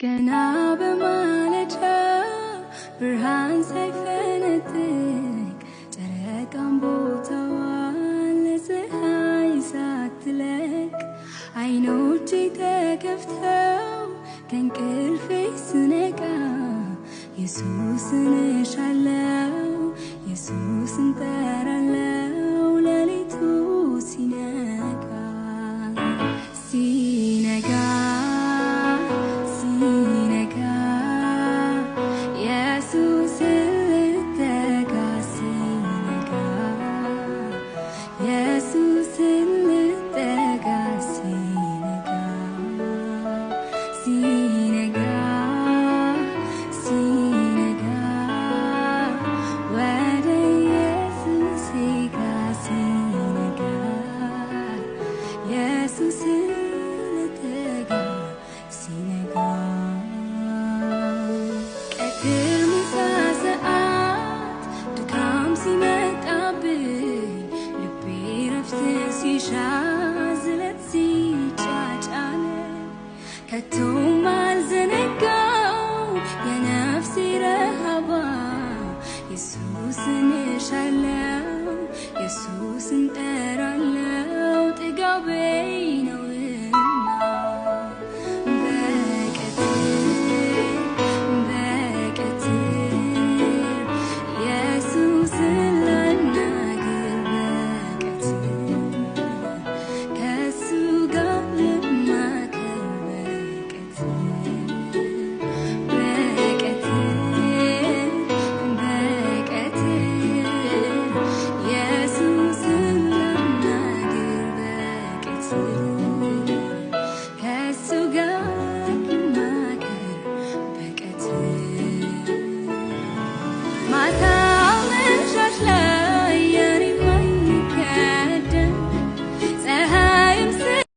ገና በማለዳ ብርሃን ሳይፈነጥቅ ጨረቃም ቦታዋን ለፀሐይ ሳትለቅ አይኖቼ ተከፍተው ከእንቅልፌ ስነቃ ኢየሱስን እሻለው፣ ኢየሱስን እጠራለው ሌሊቱ ሲነጋ። ሲነጋ ሲነጋ ኢየሱስን ልጠጋ፣ ሲነጋ ኢየሱስን ልጠጋ፣ ሲነጋ ሲነጋ ሲነጋ ወደ ኢየሱሴ ጋር፣ ሲነጋ ኢየሱስን ልጠጋ ሲነጋ። ቀትር ምሳ ሰዓት ድካም ሲመጣብኝ፣ ልቤ ረፍት ሲሻ፣ ዝለት ሲጫጫነኝ፣ ከቶም አልዘነጋው የነፍሴ ረሃባ፣ ኢየሱስን እሻለው፣ ኢየሱስን እጠራለው።